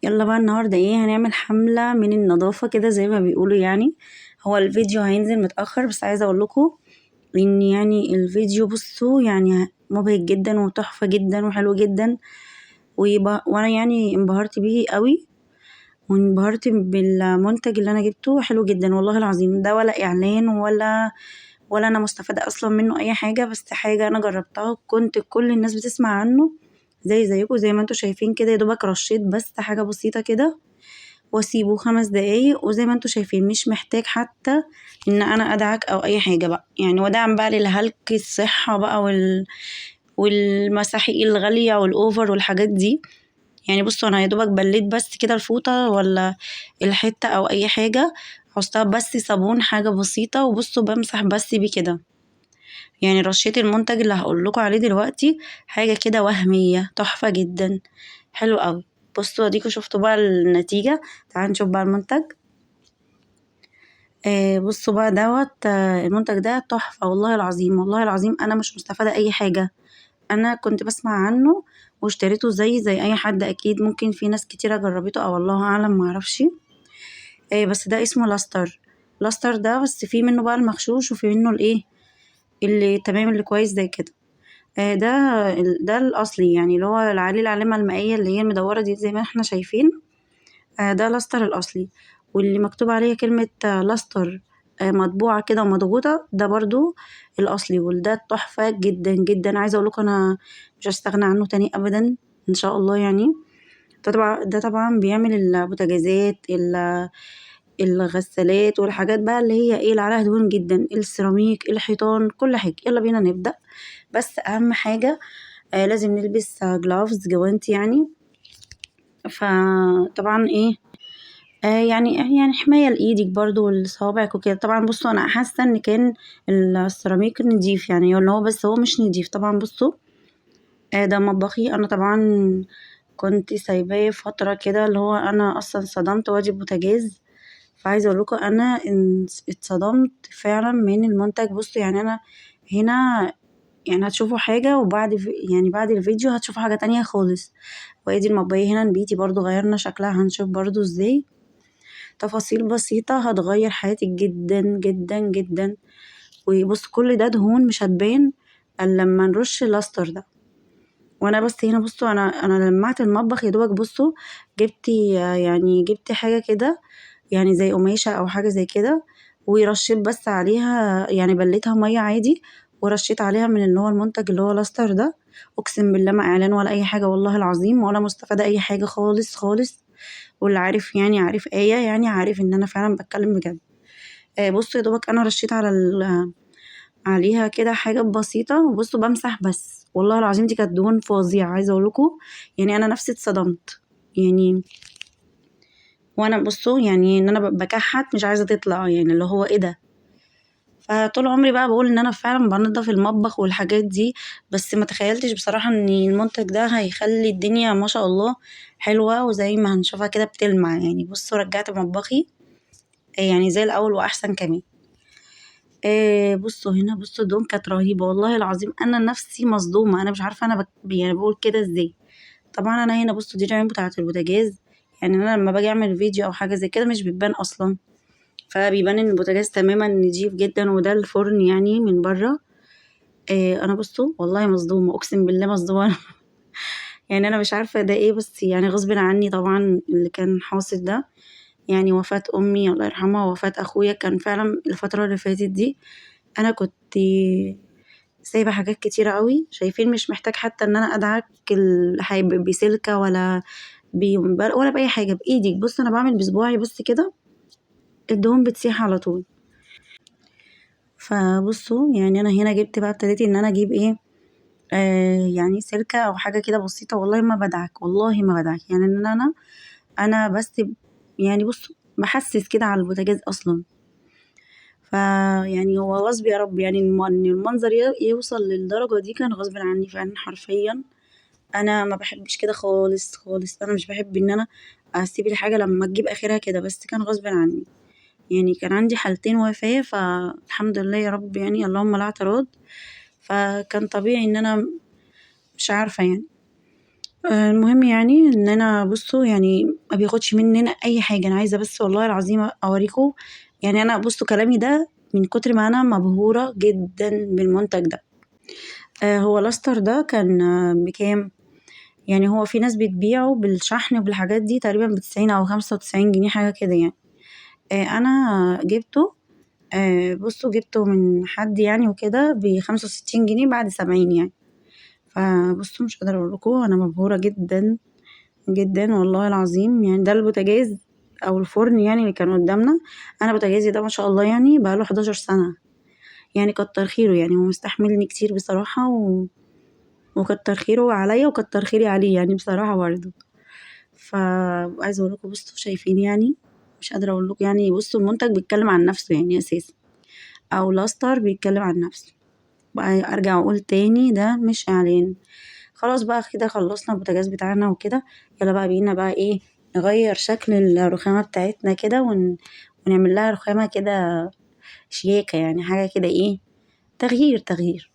يلا بقى النهارده ايه هنعمل؟ حملة من النظافة كده زي ما بيقولوا. يعني هو الفيديو هينزل متأخر، بس عايزة اقول لكم ان يعني الفيديو بصوا يعني مبهج جدا وتحفة جدا وحلو جدا، وانا يعني انبهرت بيه قوي، وانبهرت بالمنتج اللي انا جبته، حلو جدا والله العظيم. ده ولا اعلان ولا انا مستفادة اصلا منه اي حاجة، بس حاجة انا جربتها كنت كل الناس بتسمع عنه زي زيكم زي ما انتم شايفين كده. يا دوبك رشيت بس حاجة بسيطة كده واسيبه 5 دقايق، وزي ما انتم شايفين مش محتاج حتى ان انا ادعك او اي حاجة بقى، يعني وداعا بقى للهلك الصحة بقى والمساحيق الغالية والاوفر والحاجات دي. يعني بصوا انا يا دوبك بليت بس كده الفوطة ولا الحتة او اي حاجة، حطيتها بس صابون حاجة بسيطة، وبصوا بمسح بس بيه كده. يعني رشيت المنتج اللي هقول لكم عليه دلوقتي، حاجة كده وهمية تحفة جدا، حلو قوي. بصوا اديكوا شفتوا بقى النتيجة، تعالوا نشوف بقى المنتج. بصوا بقى دوت، المنتج ده تحفة والله العظيم، والله العظيم انا مش مستفادة اي حاجة، انا كنت بسمع عنه واشتريته زي اي حد، اكيد ممكن في ناس كتيرة جربته او الله اعلم ما اعرفش. بس ده اسمه لاستر، لاستر ده بس في منه بقى المغشوش وفي منه الايه اللي تمام اللي كويس زي كده. ده الاصلي يعني اللي هو عليه العلامة المائية اللي هي المدوره دي زي ما احنا شايفين. ده لاستر الاصلي، واللي مكتوب عليه كلمة لاستر، مطبوعة كده ومضغوطه، ده برضو الاصلي، وده تحفة جدا جدا. عايزه اقول لكم انا مش هستغنى عنه تاني ابدا ان شاء الله. يعني ده طبعا بيعمل البوتاجازات، الغسالات والحاجات بقى اللي هي ايه اللي عليها دهون جدا، السيراميك، الحيطان، كل حاجة. يلا بينا نبدا. بس اهم حاجة، لازم نلبس جلافز، جوانتي يعني. فطبعا ايه، يعني حماية لايدك برضو ولصوابعك وكده. طبعا بصوا انا حاسه ان كان السيراميك نضيف يعني، اللي هو بس هو مش نضيف. طبعا بصوا، ده مطبخي انا طبعا كنت سايباه فترة كده، اللي هو انا اصلا صدمت وادي البوتاجاز. فعايزه اقول لكم انا اتصدمت فعلا من المنتج. بصوا يعني انا هنا يعني هتشوفوا حاجة، وبعد يعني بعد الفيديو هتشوفوا حاجة تانية خالص. وادي المطبخ هنا بيتي برضو غيرنا شكلها، هنشوف برضو ازاي. تفاصيل بسيطة هتغير حياتك جدا جدا جدا. وبص كل ده دهون مش هتبان الا لما نرش اللاستر ده. وانا بس هنا بصوا انا لمعت المطبخ يا دوبك. بصوا جبت حاجة كده يعني زي قماشة او حاجة زي كده، ورشيت بس عليها، يعني بليتها مية عادي ورشيت عليها من اللي هو المنتج اللي هو لاستر ده. اقسم بالله ما اعلان ولا اي حاجة والله العظيم، ولا مستفادة اي حاجة خالص خالص. واللي عارف يعني عارف ايه، يعني عارف ان انا فعلا بتكلم بجد. بصوا يا دوبك انا رشيت عليها كده حاجة بسيطة، وبصوا بمسح بس والله العظيم دي كانت دهون فظيعة. عايزه اقول لكم يعني انا نفسي اتصدمت يعني، وانا بصوا يعني ان انا بكحت مش عايزه تطلع، يعني اللي هو ايه ده. فطول عمري بقى بقول ان انا فعلا بنضف المطبخ والحاجات دي، بس ما تخيلتش بصراحة ان المنتج ده هيخلي الدنيا ما شاء الله حلوة، وزي ما هنشوفها كده بتلمع. يعني بصوا رجعت مطبخي يعني زي الاول واحسن كمان. بصوا هنا، بصوا الدهون كانت رهيبة والله العظيم، انا نفسي مصدومة، انا مش عارفه انا بقول كده ازاي. طبعا انا هنا بصوا دي العين بتاعه البوتاجاز، يعني انا لما باجي اعمل فيديو او حاجة زي كده مش بتبان اصلا، فبيبان ان البوتاجاز تماما نضيف جدا. وده الفرن يعني من بره. انا بصوا والله مصدومة، اقسم بالله مصدومة. يعني انا مش عارفه ده ايه، بس يعني غصب عني طبعا اللي كان حاصل ده، يعني وفاه امي الله يرحمها ووفاه اخويا، كان فعلا الفترة اللي فاتت دي انا كنت سايبه حاجات كتيرة قوي. شايفين مش محتاج حتى ان انا ادعك بسلكه ولا ولا باي حاجة، بايدي. بصوا انا بعمل بصباعي بس كده الدهون بتسيح على طول. فبصوا يعني انا هنا جبت بقى، ابتديت ان انا اجيب ايه، يعني سلكه او حاجة كده بسيطة، والله ما بدعك، والله ما بدعك، يعني ان انا بس يعني بصوا بحسس كده على البوتاجاز اصلا. فيعني هو غصب يا رب، يعني ان المنظر يوصل للدرجة دي كان غصب عني فعلا حرفيا. انا ما بحبش كده خالص خالص، انا مش بحب ان انا اسيب الحاجة لما تجيب اخرها كده، بس كان غصب عني. يعني كان عندي حالتين وفاه، فالحمد لله يا رب، يعني اللهم لا اعتراض. فكان طبيعي ان انا مش عارفه يعني. المهم يعني ان انا بصوا يعني ما بياخدش مننا اي حاجة. انا عايزه بس والله العظيم اوريكم، يعني انا بصوا كلامي ده من كتر ما انا مبهوره جدا بالمنتج ده. هو لاستر ده كان بكام؟ يعني هو في ناس بتبيعه بالشحن وبالحاجات دي تقريبا ب90 او 95 جنيه حاجة كده يعني. انا جبته، بصوا جبته من حد يعني وكده ب65 جنيه بعد 70 يعني. فبصوا مش قادرة اقول لكم انا مبهوره جدا جدا والله العظيم. يعني ده البوتاجاز او الفرن يعني اللي كان قدامنا. انا بوتاجازي ده ما شاء الله يعني بقاله 11 سنة، يعني كتر خيره، يعني هو مستحملني كتير بصراحة، وكتر خيره عليا وكتر خيري عليه يعني بصراحة برضه. فعايزه اقول لكم بصوا شايفين يعني، مش قادرة اقول لكم يعني. بصوا المنتج بيتكلم عن نفسه يعني اساسا، او لاستر بيتكلم عن نفسه. بقى ارجع اقول تاني ده مش اعلان. خلاص بقى كده خلصنا البوتاجاز بتاعنا وكده، يلا بقى بينا بقى ايه نغير شكل الرخامه بتاعتنا كده، ونعمل لها رخامه كده شياكه، يعني حاجة كده ايه، تغيير تغيير.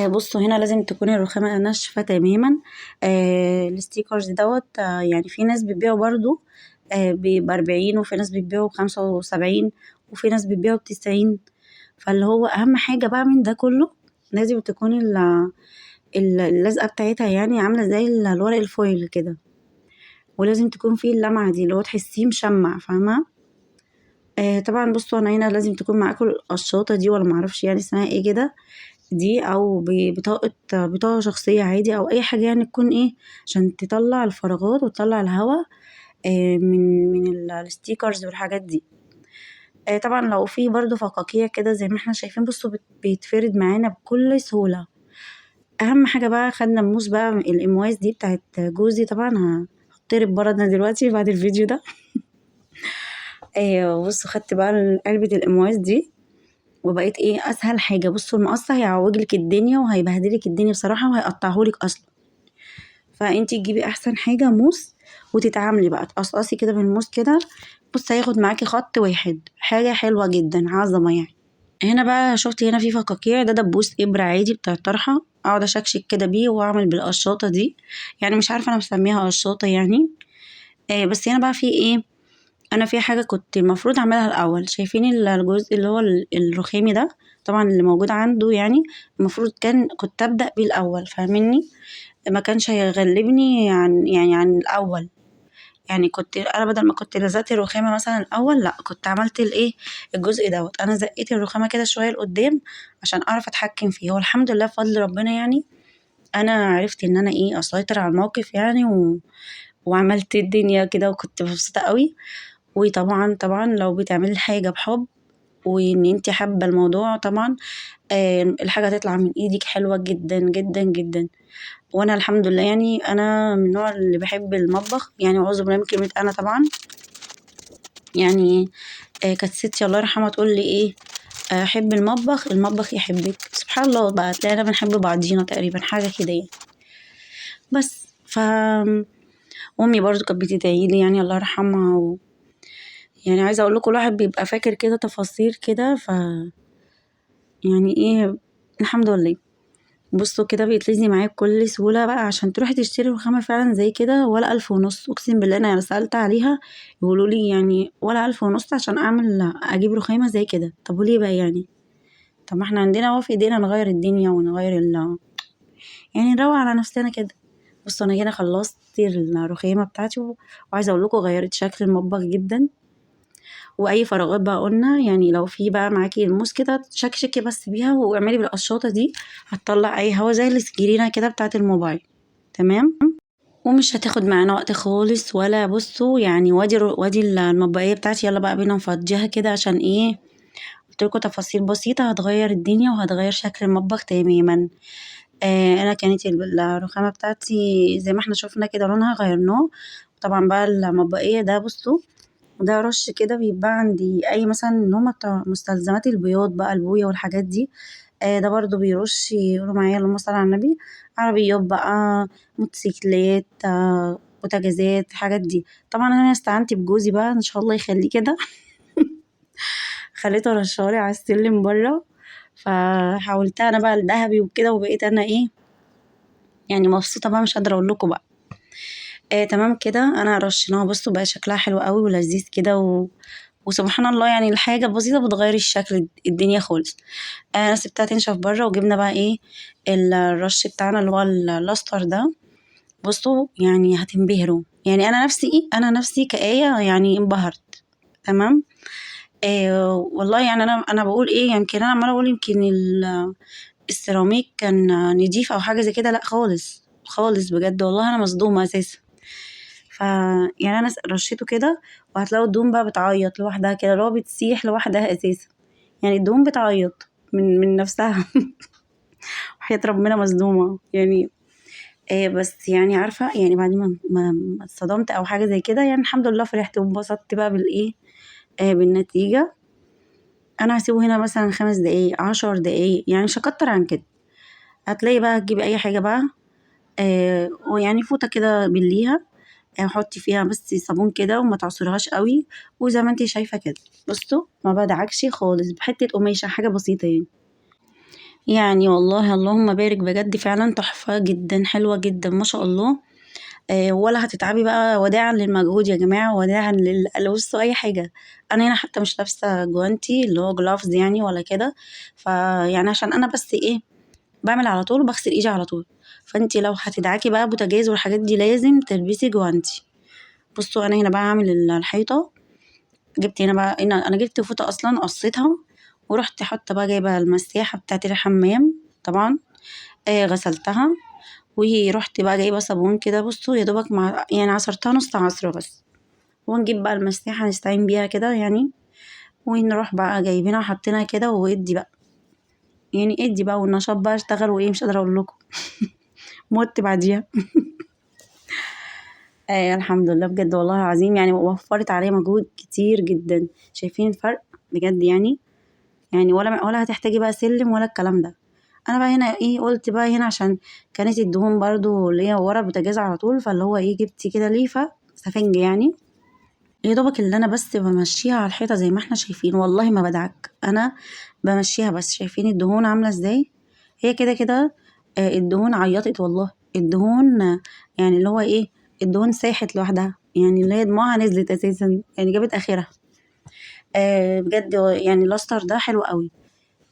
بصوا هنا لازم تكون الرخامه ناشفة تماما. ال stickers دوت، يعني في ناس بتبيعه برضو، ب40، وفي ناس بتبيعه ب75، وفي ناس بتبيعه ب90. فاللي هو اهم حاجة بقى من ده كله لازم تكون اللزقه بتاعتها يعني عامله زي الورق ال foil كده، ولازم تكون فيه اللمعة دي اللي هو تحسيه مشمع، فاهمه؟ طبعا بصوا انا هنا لازم تكون معاكم القشاطه دي، ولا معرفش يعني اسمها ايه كده دي، او بطاقة شخصية عادي، او اي حاجة يعني تكون ايه عشان تطلع الفراغات وتطلع الهواء، من ال stickers والحاجات دي. طبعا لو في برضو فقاقيع كده زي ما احنا شايفين، بصوا بيتفرد معانا بكل سهولة. اهم حاجة بقى خدنا الموس بقى الامواس دي بتاعت جوزي، طبعا هطرب برضه دلوقتي بعد الفيديو ده. بصوا خدت بقى علبة الامواس دي، وبقيت ايه اسهل حاجة. بصوا المقص هيعوجلك الدنيا وهيبهدلك الدنيا بصراحة، وهيقطعهولك اصلا. فانتي تجيبي احسن حاجة موس، وتتعاملي بقى تقصقصي كده بالموس كده. بصي هياخد معاكي خط واحد، حاجة حلوة جدا عظمه يعني. هنا بقى شفتي هنا في فقاقيع، ده دبوس ابره عادي بتاع الطرحة، اقعد اشكشك كده بيه واعمل بالقشاطه دي، يعني مش عارفه انا مسميها قشاطه يعني. بس هنا بقى في ايه، انا في حاجة كنت المفروض اعملها الاول. شايفين الجزء اللي هو الرخامي ده طبعا اللي موجود عنده، يعني المفروض كنت ابدا بيه الاول، فاهميني؟ ما كانش هيغلبني عن الاول. يعني كنت انا بدل ما كنت لزقت الرخامه مثلا الاول، لا كنت عملت الايه الجزء دوت. انا زقيت الرخامه كده شوية لقدام عشان اعرف اتحكم فيه. والحمد لله بفضل ربنا يعني انا عرفت ان انا ايه اسيطر على الموقف يعني، وعملت الدنيا كده، وكنت مبسوطة قوي. وطبعا لو بتعملي حاجة بحب وان انت حابة الموضوع، طبعا، الحاجة هتطلع من ايدك حلوة جدا جدا جدا. وانا الحمد لله يعني انا من النوع اللي بحب المطبخ، يعني اعوذ بالله من كلمة انا طبعا يعني. كانت ستي الله يرحمها تقول لي ايه، حب المطبخ، المطبخ يحبك. سبحان الله بقى تلاقينا بنحب بعضينا تقريبا، حاجة كده يعني. بس ف امي برضو كانت بتدعي لي يعني الله يرحمها يعني عايزه اقول لكم الواحد بيبقى فاكر كده تفاصيل كده، ف يعني ايه الحمد لله. بصوا كده بيتلزق معايا بكل سهولة بقى، عشان تروحي تشتري رخامه فعلا زي كده ولا 1500، اقسم بالله انا سالت عليها يقولوا لي يعني ولا 1500 عشان اجيب رخامه زي كده. طب وليه بقى يعني؟ طب ما احنا عندنا اهو في ايدينا نغير الدنيا ونغير يعني نروق على نفسنا كده. بصوا انا هنا خلصت الرخامه بتاعتي، وعايزه اقول لكم غيرت شكل المطبخ جدا. واي فراغات بقى قلنا يعني لو في بقى معاكي الموس كده شكشكي بس بيها واعملي بالقشاطه دي، هتطلع اي هوا زي السكرينه كده بتاعه الموبايل، تمام؟ ومش هتاخد معانا وقت خالص ولا. بصوا يعني وادي المطبقيه بتاعتي، يلا بقى بينا نفضيها كده عشان ايه، قلت لكم تفاصيل بسيطة هتغير الدنيا وهتغير شكل المطبخ تماما. انا كانت الرخامه بتاعتي زي ما احنا شفنا كده لونها غيرناه. طبعا بقى المطبقيه ده بصوا ده رش كده بيتباع عندي اي مثلا ان هم بتوع مستلزمات البياض بقى البويه والحاجات دي. ده برضو بيرش، يقولوا معايا اللهم صل على النبي، عربيات بقى، موتوسيكلات، بوتاجازات، الحاجات دي. طبعا انا استعنت بجوزي بقى ان شاء الله يخليه كده خليته رشالي على السلم بره، فحاولتها انا بقى لذهبي وكده، وبقيت انا ايه يعني مبسوطة بقى مش قادرة اقول لكم بقى. تمام كده انا رشيناها. بصوا بقى شكلها حلو قوي ولذيذ كده وسبحان الله، يعني الحاجة البسيطة بتغير الشكل الدنيا خالص. انا سبتها تنشف بره، وجبنا بقى ايه الرش بتاعنا اللي هو اللاستر ده. بصوا يعني هتنبهروا، يعني انا نفسي كآية يعني انبهرت. تمام. والله يعني انا بقول ايه، يمكن انا عماله اقول يمكن السيراميك كان نضيف او حاجة زي كده، لا خالص خالص بجد والله انا مصدومة اساسا. ف يعني انا رشيته كده، وهتلاقوا الدهون بقى بتعيط لوحدها كده، اللي هو بتسيح لوحدها اساسا، يعني الدهون بتعيط من نفسها. وحياة ربنا مصدومة يعني. بس يعني عارفه، يعني بعد ما اتصدمت او حاجة زي كده، يعني الحمد لله فرحت وانبسطت بقى بالايه، بالنتيجة. انا هسيبه هنا مثلا 5 دقايق 10 دقايق، يعني مش هكتر عن كده. هتلاقي بقى تجيبي اي حاجة بقى، ويعني فوطه كده بليها، حطي فيها بس صابون كده وما تعصريهاش قوي، وزي ما انت شايفه كده. بصوا ما بدعكش خالص، بحته قماشة حاجة بسيطة يعني. يعني والله اللهم بارك بجد، فعلا تحفة جدا، حلوة جدا ما شاء الله. ولا هتتعبي بقى، وداعا للمجهود يا جماعة، وداعا بصوا اي حاجة. انا هنا حتى مش لابسه جوانتي اللي هو جلافز يعني ولا كده، فيعني عشان انا بس ايه بعمل على طول وبغسل ايدي على طول. فانتي لو هتدعكي بقى بوتاجاز والحاجات دي لازم تلبسي جوانتي. بصوا انا هنا بقى هعمل الحيطة. جبت هنا بقى، هنا انا جبت فوطه اصلا قصيتها، ورحت حاطه بقى جايبه المساحة بتاعت الحمام طبعا، غسلتها، ورحت بقى جايبه صابون كده. بصوا يا دوبك مع يعني عصرتها نص عصره بس، ونجيب بقى المساحة نستعين بيها كده يعني، ونروح بقى جايبينها وحاطينها كده، وادي بقى يعني ادي بقى، والنشاط بقى اشتغل وايه مش قادرة اقول لكم. مت بعديها. الحمد لله بجد والله العظيم، يعني وفرت عليا مجهود كتير جدا. شايفين الفرق بجد يعني، يعني ولا هتحتاجي بقى سلم ولا الكلام ده. انا بقى هنا ايه قلت بقى هنا عشان كانت الدهون برضو اللي هي ورا البوتاجاز على طول، فاللي هو ايه جبت كده ليفه سفنج يعني يا دوبك اللي انا بس بمشيها على الحيطة زي ما احنا شايفين، والله ما بدعك انا بمشيها بس. شايفين الدهون عامله ازاي؟ هي كده كده، الدهون عيطت والله، الدهون يعني اللي هو ايه الدهون ساحت لوحدها، يعني اللي هي دموعها نزلت اساسا، يعني جابت اخرها. بجد يعني اللاستر ده حلو قوي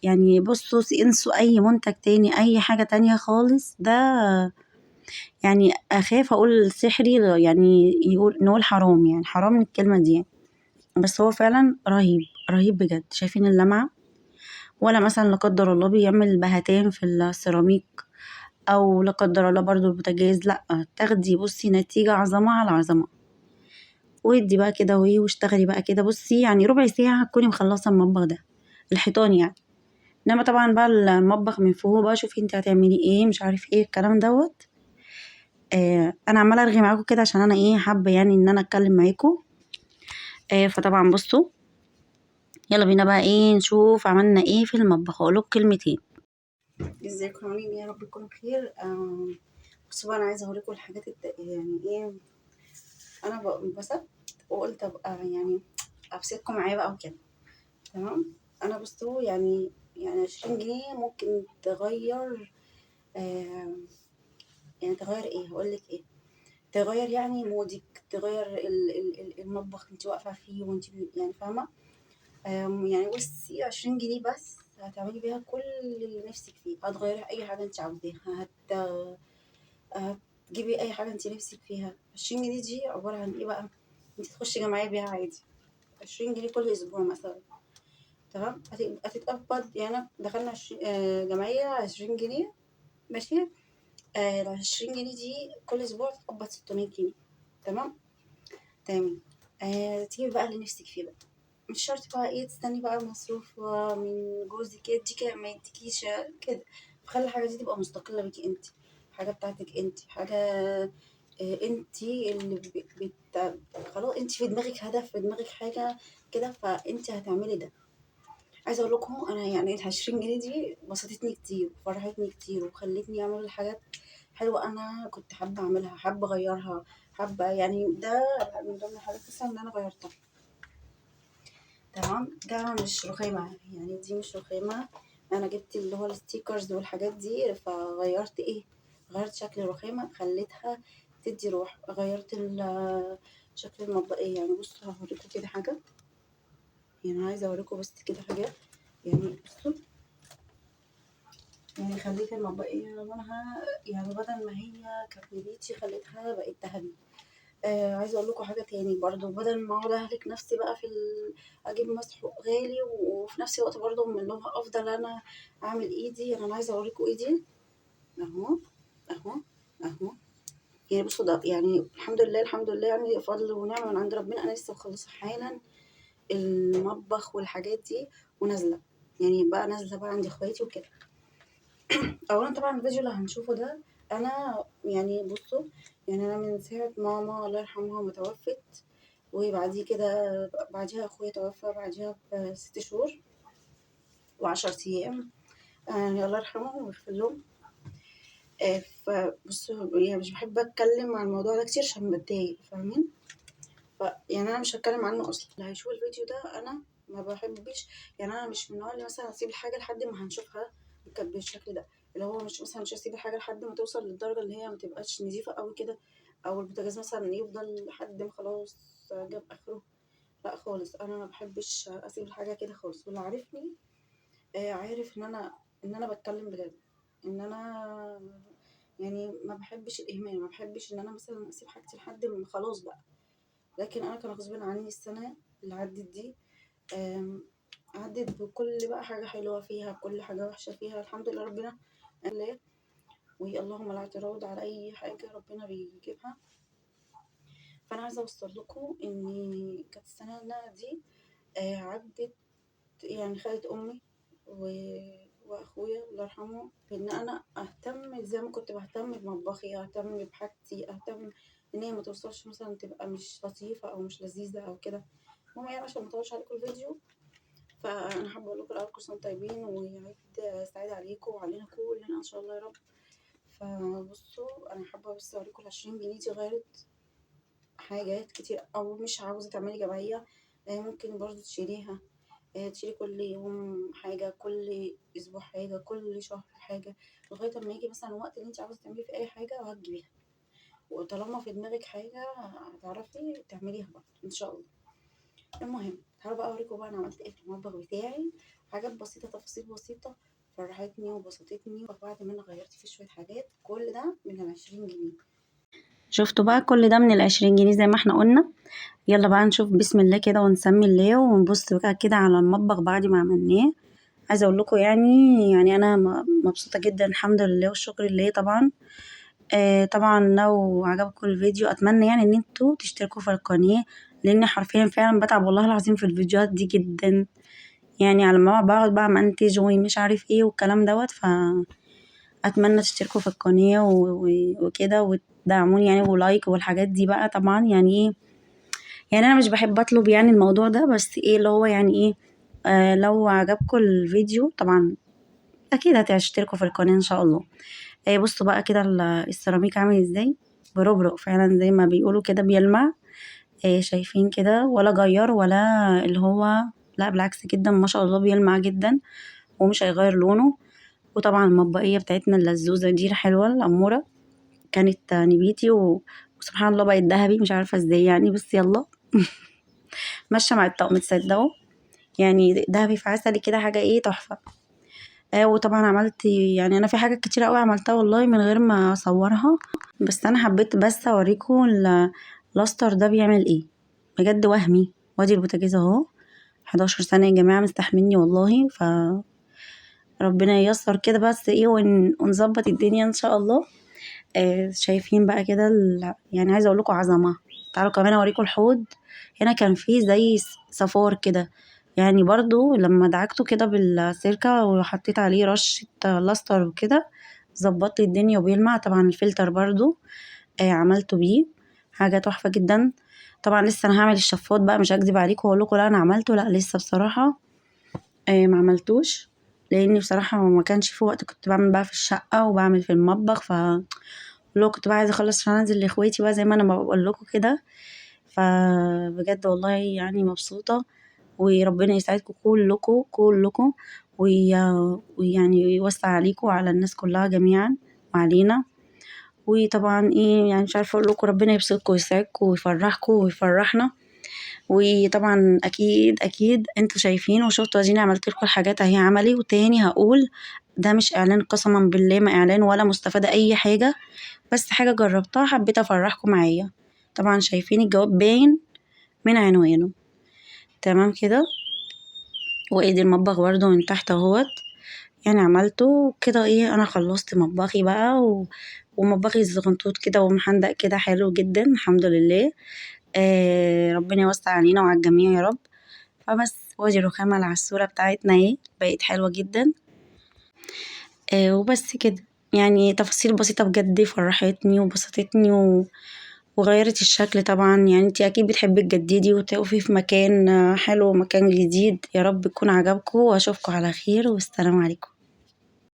يعني. بصوا انسوا اي منتج تاني اي حاجة تانية خالص، ده يعني اخاف اقول سحري يعني يقول نقول حرام، يعني حرام الكلمة دي يعني. بس هو فعلا رهيب رهيب بجد. شايفين اللمعة؟ ولا مثلا لا قدر الله بيعمل بهتان في السيراميك، او لا قدر الله برضو البوتاجاز، لا تاخدي بصي نتيجة عظمه على عظمه. وادي بقى كده وايه واشتغلي بقى كده. بصي يعني ربع ساعة هتكوني مخلصة المطبخ ده الحيطان يعني. انما طبعا بقى المطبخ من فوق بقى شوفي انت هتعملي ايه مش عارف ايه الكلام دوت. انا عماله ارغي معاكم كده عشان انا ايه حابة يعني ان انا اتكلم معاكم. فطبعا بصوا يلا بينا بقى ايه نشوف عملنا ايه في المطبخ، اقول لكم كلمتين. ازيكم عاملين ايه؟ يا رب تكونوا بخير. بصوا بقى انا عايزه اوريكم الحاجات يعني ايه انا انبسطت وقلت ابقى يعني ابسطكم معايا بقى وكده. تمام. انا بصوا يعني 20 جنيه ممكن تغير، يعني تغير ايه، هقول لك ايه، تغير يعني مودك، تغير المطبخ انت واقفة فيه وانت يعني فاهمه. يعني بصي 20 جنيه بس هتعملي بيها كل اللي نفسك فيه، هتغيري اي حاجة انت عاوزاها، هتجيبي اي حاجة انت نفسك فيها. 20 جنيه دي عبارة عن ايه بقى؟ انت تخشي جمعية بيها عادي 20 جنيه كل اسبوع مثلا. تمام. هتتقبض يعني دخلنا جمعية 20 جنيه ماشي. ال 20 جنيه دي كل اسبوع تتقبض 600 جنيه. تمام تمام. تجيبي بقى اللي نفسك فيه بقى، مش شرط بقى ايه تستني بقى مصروف من جوزك يديكي ما يديكيش كده. فخلي الحاجة دي تبقى مستقلة بيكي انت، حاجة بتاعتك انت، حاجة انت اللي خلاص انت في دماغك هدف، في دماغك حاجة كده، فانت هتعملي ده. عايزه اقول لكم انا يعني ال 20 جنيه دي بسطتني كتير وفرحتني كتير وخلتني اعمل حاجات حلوة انا كنت حابة اعملها، حابة اغيرها، حابة يعني ده من ضمن الحاجات اصلا اللي انا غيرتها. تمام. ده مش رخامه يعني، دي مش رخامه، انا جبت اللي هو ال stickers والحاجات دي، فغيرت ايه، غيرت شكل الرخامه، خليتها تدي روح، غيرت شكل المطبقيه. يعني بصوا هوريكم كده حاجة، يعني عايزه اوريكم بس كده حاجة. يعني بصوا يعني خليت المطبقيه لونها، يعني بدل ما هي كانت نبيتي خليتها بقت ذهبي. عايزه اقول لكم حاجة تاني برضو، بدل ما اقعد اهلك نفسي بقى في اجيب مسحوق غالي وفي نفس الوقت برضو من لونها افضل انا اعمل ايدي. يعني انا عايزه اوريكم ايدي اهو اهو اهو. يعني بصوا ده يعني الحمد لله الحمد لله، يعني فضل ونعمه من عند ربنا. انا لسه مخلصة حالا المطبخ والحاجات دي ونازلة، يعني بقى نازله بقى عند اخواتي وكده. اولا طبعا الفيديو اللي هنشوفه ده انا يعني بصوا، يعني انا من ساعة ماما الله يرحمها ما توفت، وبعديه كده بعديها اخويا توفى بعديها ب6 شهور و10 ايام، يعني الله يرحمه ويغفر لهم. فبصوا يعني مش بحب اتكلم عن الموضوع ده كتير عشان بتضايق، فاهمين؟ يعني انا مش هتكلم عنه اصلا. اللي هيشوف الفيديو ده انا ما بحبش، يعني انا مش من النوع اللي مثلا اسيب الحاجة لحد ما هنشوفها بالشكل ده، اللي هو مش مثلا مش هسيب الحاجة لحد ما توصل للدرجة اللي هي ما تبقاش نظيفة قوي كده، او البوتاجاز مثلا يفضل لحد ما خلاص جاب اخره. لا خالص، انا ما بحبش اسيب الحاجة كده خالص. واللي عارفني عارف ان انا بتكلم بجد، ان انا يعني ما بحبش الاهمال، ما بحبش ان انا مثلا اسيب حاجتي لحد ما خلاص بقى. لكن انا كان غصب عني السنة اللي عدت دي، عدت بكل بقى حاجة حلوة فيها، بكل حاجة وحشة فيها، الحمد لله ربنا لله، واللهم لا اعتراض على اي حاجة ربنا بيجيبها. فانا عايزه اوصل لكم ان كانت السنة دي عدت، يعني خدت امي واخويا الله يرحمه، بان انا اهتم زي ما كنت بهتم بمطبخي، اهتم بحاجتي، اهتم ان هي ما توصلش مثلا تبقى مش لطيفة او مش لذيذة او كده. المهم يعني عشان ما اطولش عليكم الفيديو، فانا حابة اقول لكم الاول كل سنة وانتم طيبين، وعيد سعيد عليكم وعلينا كلنا ان شاء الله يا رب. فبصوا انا حابة بس اوريكم ال20 جنيه دي غيرت حاجات كتير، او مش عاوزه تعملي جمعية ممكن برضو تشيليها، تشيلي كل يوم حاجة، كل اسبوع حاجة، كل شهر حاجة، لغاية اما يجي مثلا الوقت اللي انت عاوزه تعملي فيه اي حاجة وهتجيبيها. وطالما في دماغك حاجة هتعرفي تعمليها برضو ان شاء الله. المهم تعالوا بقى اوريكم بقى انا عملت ايه في المطبخ بتاعي. حاجات بسيطة، تفاصيل بسيطة فرحتني وبسطتني بعد ما انا غيرت فيه شوية حاجات. كل ده من ال20 جنيه. شفتوا بقى كل ده من ال20 جنيه زي ما احنا قلنا. يلا بقى نشوف بسم الله كده ونسمي الله، ونبص بقى كده على المطبخ بعد ما عملناه. عايزه اقول لكم يعني انا مبسوطة جدا الحمد لله والشكر لله طبعا. طبعا لو عجبكم الفيديو اتمنى يعني ان انتوا تشتركوا في القناة، لان حرفيا فعلا بتعب والله العظيم في الفيديوهات دي جدا، يعني على ما بقعد بقى منتج ومش عارف ايه والكلام دوت. فاتمنى تشتركوا في القناة وكده وتدعموني يعني، ولايك والحاجات دي بقى. طبعا يعني ايه، يعني انا مش بحب اطلب يعني الموضوع ده، بس ايه اللي هو يعني ايه، لو عجبكم الفيديو طبعا اكيد هتشتركوا في القناة ان شاء الله. بصوا بقى كده السيراميك عامل ازاي، بربرق فعلا زي ما بيقولوا كده، بيلمع. شايفين كده، ولا جير ولا اللي هو، لا بالعكس جدا ما شاء الله بيلمع جدا ومش هيغير لونه. وطبعا المطبقيه بتاعتنا اللزوزه دي الحلوة الاموره كانت نبيتي، وسبحان الله بقت ذهبي مش عارفه ازاي يعني، بس يلا ماشية مع الطقم تصدقوا، يعني ذهبي في عسلي كده، حاجة ايه تحفة. وطبعا عملت يعني انا في حاجات كتير قوي عملتها والله من غير ما اصورها، بس انا حبيت بس اوريكم اللاستر ده بيعمل ايه بجد وهمي. وادي البوتاجاز اهو، 11 سنة يا جماعة مستحملني والله، ف ربنا ييسر كده بس ايه ونظبط الدنيا ان شاء الله. شايفين بقى كده يعني عايزه اقول لكم عظمه. تعالوا كمان اوريكم الحوض. هنا كان فيه زي صفار كده، يعني برضو لما دعكته كده بالسيركه وحطيت عليه رشه لاستر وكده ظبط لي الدنيا وبيلمع. طبعا الفلتر برضو عملته بيه حاجة تحفة جدا. طبعا لسه انا هعمل الشفاط بقى، مش هكذب عليكم واقول لكم لا انا عملته، لا لسه بصراحة ما عملتوش، لان بصراحة ما كانش في وقت، كنت بعمل بقى في الشقة وبعمل في المطبخ، ف لو كنت بقى عايزه اخلص عشان انزل لاخواتي بقى زي ما انا بقول لكم كده. فبجد والله يعني مبسوطة، وربنا يسعدكم كلكم كلكم، ويعني يوسع عليكم وعلى الناس كلها جميعا وعلينا. وطبعا ايه يعني مش عارفه اقول لكم، ربنا يبسطكم ويسعدكم ويفرحكم ويفرحنا. وطبعا اكيد اكيد انتوا شايفين وشفتوا، اديني عملت لكم الحاجات اهي عملي. وتاني هقول ده مش اعلان، قسما بالله ما اعلان ولا مستفادة اي حاجة، بس حاجة جربتها حبيت افرحكم معايا. طبعا شايفين الجواب باين من عنوانه، تمام كده. وادي المطبخ برده من تحت اهوت، يعني عملته كده. ايه انا خلصت مطبخي بقى، ومطبخي الزغنطوط كده ومحندق كده حلو جدا الحمد لله. ربنا يوسع علينا وعلى الجميع يا رب. فبس وادي الرخامه العسوله بتاعتنا اهي بقت حلوة جدا. وبس كده، يعني تفاصيل بسيطة بجد فرحتني وبسطتني وغيرت الشكل. طبعا يعني انتي اكيد بتحبي تجددي وتقفي في مكان حلو ومكان جديد. يا رب يكون عجبكم، واشوفكم على خير، والسلام عليكم.